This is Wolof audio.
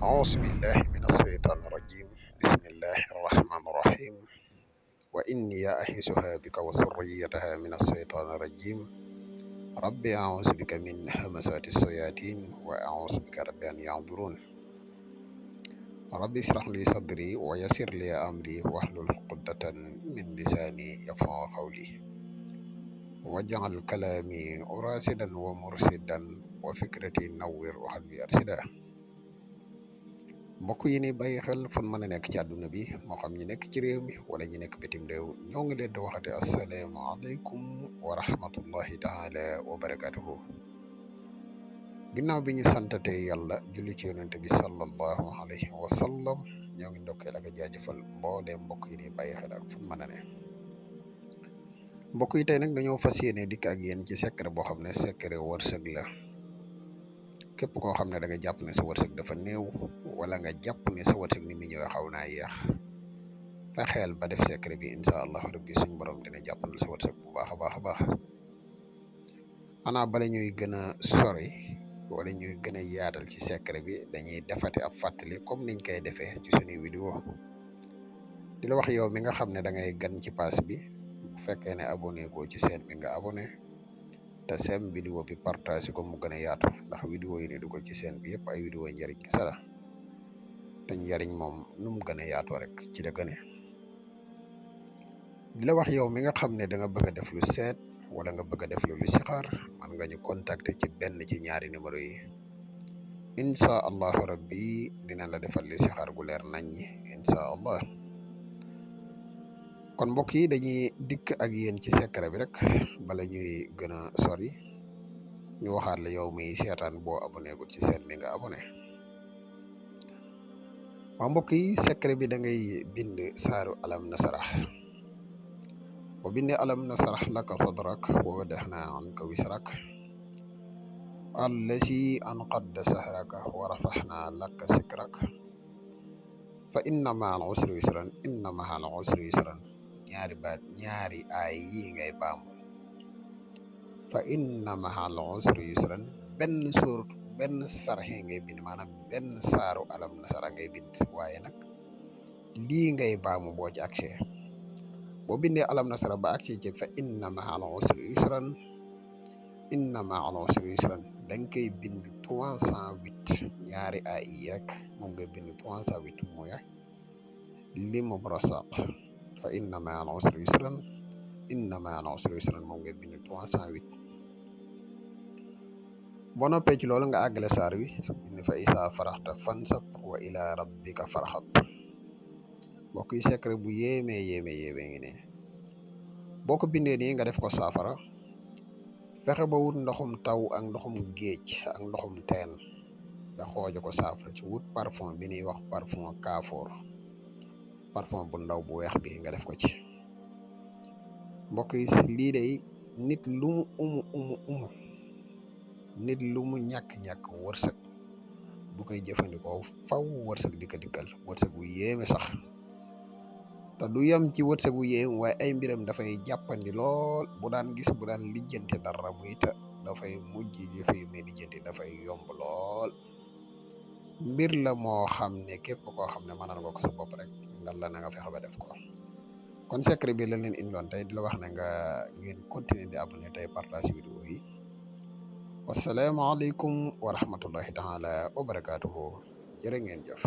أعوذ بالله من الشيطان الرجيم بسم الله الرحمن الرحيم وإني أعيذها بك وذريتها من الشيطان الرجيم ربي أعوذ بك من همزات الشياطين وأعوذ بك رب أن يحضرون ربي اشرح لي صدري ويسر لي أمري واحلل عقدة من لساني يفقهوا قولي واجعل كلامي راشدا ومرشدا وفكرتي نور وقلبي أرشدا mbokk yi ni bàyyi xel fan mën a nekk ci àdduna bi moo xam ñi nekk ci réew mi wala ñi nekk bitim réew ñoo ngi leen di waxate asalaamaaleykum wa rahmatullahi taala wa barakatuhu ginnaaw bi ñu santate yàlla julli ci yonente bi sallallahu alayhi wa sallam ñoo ngi ndokkeel ak a jaajëfal mboolee mbokk yi ni bàyyi xel ak fan mën a ne mbokk yi tey nag dañoo fas yéene dikk ak yéen ci secret boo xam ne secret wërsëg la képp koo xam ne da nga jàpp ne sa wërsëg dafa néew wala nga jàpp ne sa wërsëg ni mu ñëwee xaw naa yéex fexeel ba def secret bi incha allah rabbi suñu borom dina jàppandal sa wërsëg bu baax a baax a baax xanaa bala ñuy gën a sori wala ñuy gën a yaatal ci secret bi dañuy defati ab fàttali comme niñ koy defee ci suñuy vidéo di la wax yow mi nga xam ne da ngay gan ci pass bi bu fekkee ne abonné ko ci chaîne bi nga abonné te sem vidéo bi partage ko mu gën a yaatu ndax vidéo yi ne dugal ci chaîne bi yëpp ay vidéo njëriñ kese la te njëriñ moom nu mu gën a yaatoo rek ci la gëne di la wax yow mi nga xam ne da nga bëgg a def lu seet wala nga bëgg a def lu listixaar man nga ñu contacter ci benn ci ñaari numéro yi incha allahu rabbi dina la defal listixaar gu leer nañ ñi incha allah kon mbokk yi dañuy dikk ak yéen ci secret bi rek bala ñuy gën a sori ñu waxaat la yow mi seetaan boo abonné gul ci seen mi nga abonné waa mbokk yi secret bi da ngay bind saaru alam nasarah boo bindee alam nasarah laka sadrak wa wadahna anka wisrak allazi anqadda sahraka wa rafahna laka sikrak fa inna ma'al usri yusran inna ma'al usri yusran ñaari baat ñaari ay yi ngay baamu fa inna ma'al usri yusran benn surat benn sarxe ngay bind maanaam benn saaru alam nasara ngay bind waaye nag lii ngay baamu boo ci accès boo bindee alam nasara ba accès ci fa inna ma'al usri yusran inna ma'al usri yusran da nga koy bind 308 ñaari ay yi rek moom ngay bind 308 mooy limu rasaq fa inna ma'al usri yusran inna ma'al usri yusran moom ngay bind 308 boo noppee ci loolu nga àggale saar wi bind fa isa faraxta fansab wa ila rabbika farxab mbokk yi secret bu yéemee ngi ne boo ko bindee nii nga def ko saafara fexe ba wut ndoxum taw ak ndoxum géej ak ndoxum teen nga xoojo ko saafara ci wut parfum bi ñuy wax parfum kaafoor parfum bu ndaw bu weex bi nga def ko ci mbokk yi lii day nit lu mu umu nit lu mu ñàkk-ñàkk wërsëg bu koy jëfandikoo faw wërsëg di ko dikkal wërsëg bu yéeme sax te du yem ci wërsëg bu yéeme waaye ay mbiram dafay jàppandi lool bu daan gis bu daan lijjanti dara muy te dafay mujj jëfe muy lijjanti dafay yomb lool mbir la moo xam ne képp koo xam ne mënal nga ko sa bopp rek ngal la na nga fexe ba def ko kon secret bi la leen indiloon tey di la wax ne nga ngeen continuer di abonné tey partage vidéo yi wassalaamu aleykum wa rahmatullahi taala wa barakatuhu jërë ngeen jëf